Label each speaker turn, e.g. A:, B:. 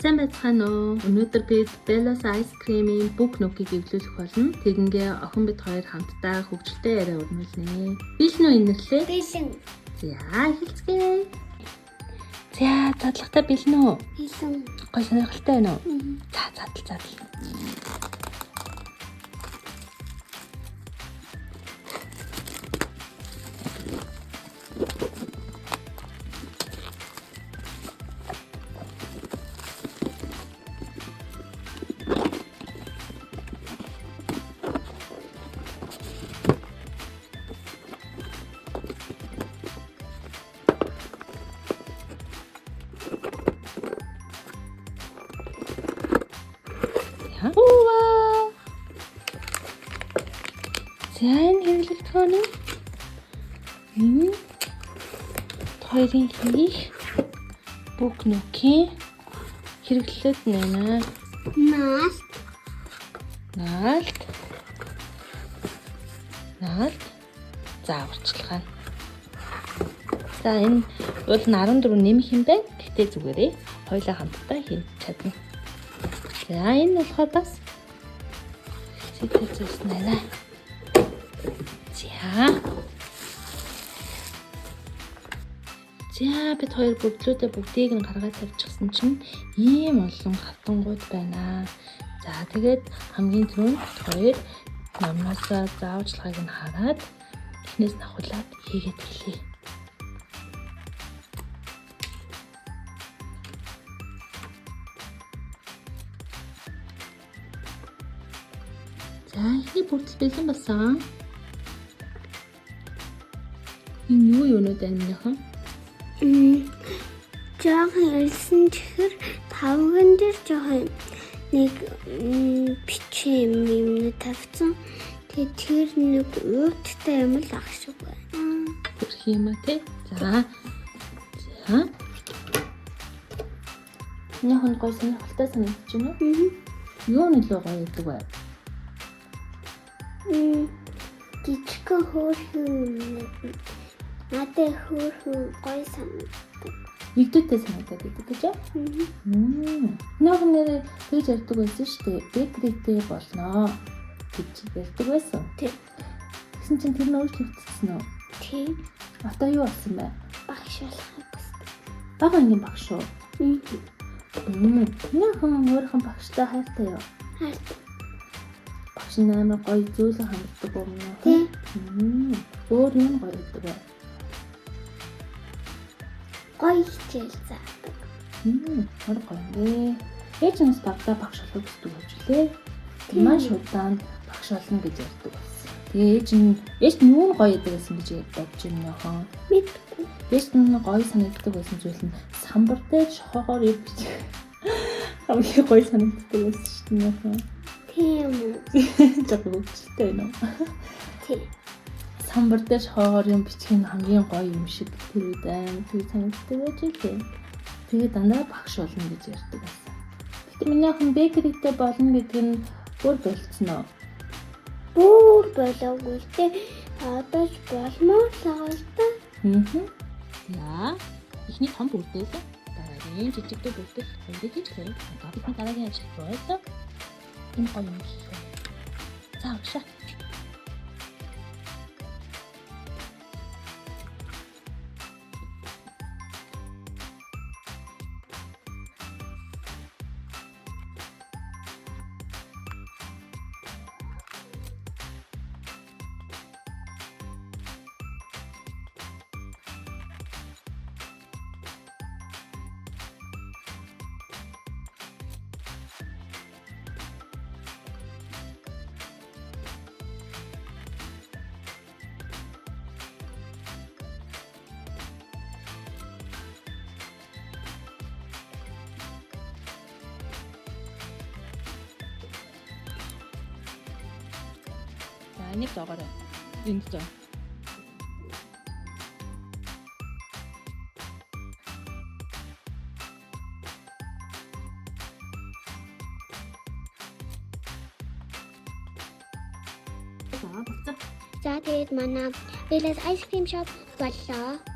A: Сайн байцгаана уу? Өнөөдөр бид Bella's Ice Cream-ийн бүх нүхийг эвлүүлэх болно. Тэгингээ охин бид хоёр хамтдаа хөгжилтэй яриа өрнүүлнэ. Бэлэн үү инэрлээ?
B: Бэлэн.
A: За, эхэлцгээе. За, задлагтай бэлэн үү?
B: Бэлэн.
A: Гой сонирхолтой байна уу? За, задал задал. За. Ууа. За, энэ хэрэглэгдэхүүн нь энэ хоёрын хийх бүх нүхийн хэрэглэлүүд нь байна.
B: Наалт.
A: Наалт. Наалт. Зааварчилгаа нь. За энэ уул нь 14 нэмэх юм байна. Гэхдээ зүгээрээ хоёлаа хамтдаа хийж чадна. За энэ болохоор бас зүйтэй зүйлс нь байна. За. За бид хоёр бүрдлүүдээ бүгдийг нь гаргаад тавьчихсан чинь ийм олон хавтангууд байна. За тэгээд хамгийн түрүүнд бид хоёр номноосоо зааварчилгааг нь хараад эхнээс нь ахуулаад хийгээд эхлэе. За эхний бүрдэл бэлэн болсон. Энэ юу юунууд байна минийхэн?
B: Жохон элсэн чихэр тавган дээр жохон нэг бичээ юм юм тавьсан. Тэгээд тэр нэг ууттай юм л ах шиг байна.
A: Хөрх юм а тий. За. За. Минийхэн гоё сонирхолтой санагдаж байна уу? Юу нөлөө гоё гэдэг вэ?
B: Жижигхэн хөөрхөн юм. Надад хөөрхөн гоё санагдав.
A: Нэгдүгтэй санагдаад байдаг гэж үү? Минийхэн нэрээ тэгж ярьдаг байсан шүү дээ. Бэкритэй болноо гэж ярьдаг байсан.
B: Тий.
A: Тэгсэн чинь тэр нь өөрчлөгдсөн үү?
B: Тийм.
A: Одоо юу болсон бэ?
B: Багш болохыг хүсдэг.
A: Бага ангийн багш уу? Минийхэн өөрийнхөө багштай хайртай юу?
B: Хайртай.
A: Багш нь амар гоё зөөлөн ханддаг юм уу?
B: Тий.
A: Өөр юм гоё гэдэг вэ?
B: Гоё хичээл заадаг.
A: Хор гоё юм бэ. Ээж нь бас багадаа багш болохыг хүсдэг байж лээ. Маш удаан багш болно гэж ярьдаг байсан. Тэгээ ээж нь юу нь гоё гэдэг байсан гэж бодож юм нөхөн.
B: Мэдгүй.
A: Ээж нь гоё санагддаг байсан зүйл нь самбар дээр шохоогоор ир бичих. Хамгийн гоё санагддаг байсан шүү дээ нөхөн.
B: Тийм үү?
A: Жог хөвгөлтэй байна уу?
B: Тийм.
A: Самбар дээр шохоогоор юм бичих нь хамгийн гоё юм шиг тэр үед аим тэр санагддаг байж лээ. Тэгээ дандаа багш болно гэж ярьдаг байсан. Гэтэ миний охин бэкеритэй болно гэдэг нь бүр болцсон уу?
B: Бүр болоогүй л дээ. Одоо ч болмоор л байгаа л да.
A: Аа. За, эхний том бүрдэл, дараагийн жижигдүү бүрдэл хоёрыг хийжлээ. Одоо бидний дараагийн ажил бойлоо. Энэ гоё юм хийх вэ? За, урагшаа. За, энийг зоогоорой. Энд зоо. За, буцаа.
B: За тэгээд манай Bella's Ice Cream Shop боллоо.